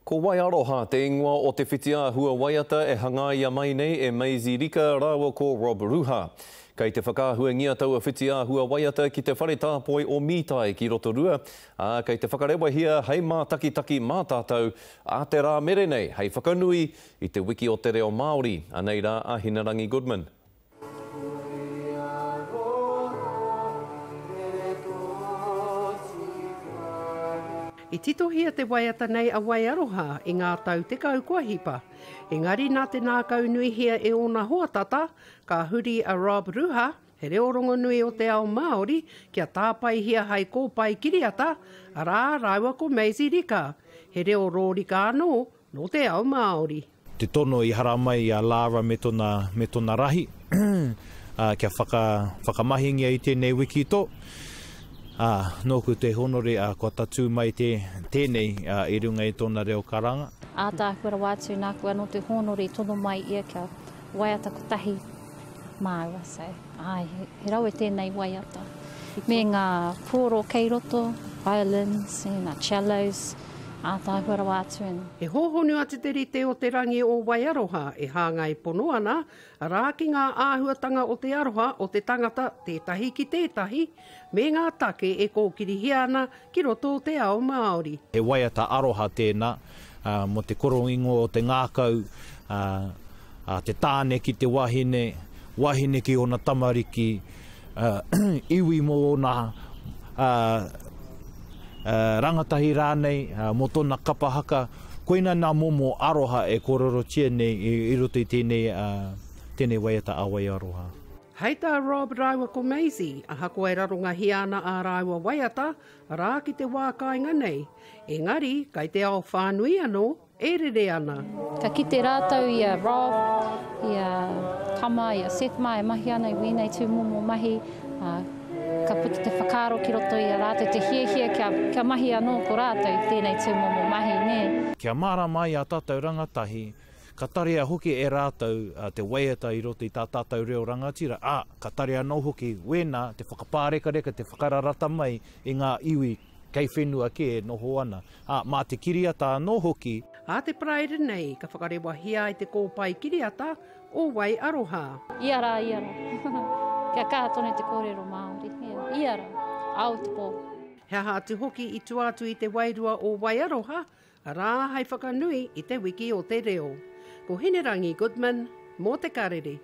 Ko Wai Aroha te ingoa o te whitiāhua waiata e hangaia mai nei e Maisie Rika rāua ko Rob Ruha. Kei te whakaahuangia taua whitiāhua waiata ki te whare tāpoi o Mītai ki Rotorua, ā, kei te whakarewahia hei mātakitaki mā tātou ā te rā mere nei hei whakanui i te Wiki o te Reo Māori. Anei rā a Hinerangi Goodman. I titohia te waiata nei a Waiaroha i ngā tau 10 kua hipa. Engari nā te nākaunuihia e ōna hoa tata, ka huri a Rob Ruha, he reo rongonui o te ao Māori, kia tāpaehia hai kōpae kiriata, arā, rāua ko Maisie Rika, he reo rōrika anō nō te ao Māori. Te tono i haramai i a Lara me tona, me tona rahi, ā, kia whaka, whakamahingia i tēnei wiki to, ā, nōku te honore, ā, kua tatū mai te, tēnei, ā, i runga i tōna reo karanga. Ātaahua rawa atu, nāku anō te hōnore i tono mai ia kia waiata kotahi māua, so, āe, he, he rawe tēnei waiata. Me ngā puoro kei roto, violins, ngā cellos, Ātaahua rawa atu and. He hōhonu atu te rite o te rangi o Waiaroha e hāngai pono ana, arā ki ngā āhuatanga o te aroha o te tangata tētahi ki tētahi, me ngā take e kōkirihia ana ki roto o te ao Māori. He waiata aroha tēnā, mō te koroingo o te ngākau, ā, te tāne ki te wahine, wahine ki ōna tamariki, iwi mō ōna rangatahi rānei, mō tōna kapa haka, koina nā momo aroha e kōrerotia nei i roto i tēnei, tēnei waiata a Waiaroha. Hei tā Rob rāua ko Maisie, ahakoa e rarongahia ana ā rāua waiata, arā ki te wā kāinga nei, engari kai te ao whānui anō E rere ana. Ka kite rātou i a Rob, i a Tama, i a Seth mā e mahi ana i wēnei tūmomo mahi, ā, ka puta te whakaaro ki roto i a rātou, te hiahia kia, kia mahi anō ko rātou i tēnei tūmomo mahi, nē. Kia mārama ai ā tātou rangatahi, ka tarea hoki e rātou te waiata i roto i tā tātou reo rangatira, ā, ka tarea anō hoki wēnā te whakapārekareka, te whakararata mai i ngā iwi Kei whenua kē e noho ana, ā, mā te kiriata anō hoki. Ā te Paraire nei ka whakarewahia ai te kōpae kiriata o Wai Aroha. Ia rā, ia rā. Kia kaha tonu te kōrero Māori. Ia rā. Ao i te pō. He aha atu hoki i tua atu i te wairua o Wai Aroha, arā, hai whakanui i te wiki o te reo. Ko Hinerangi Goodman mō Te Karere.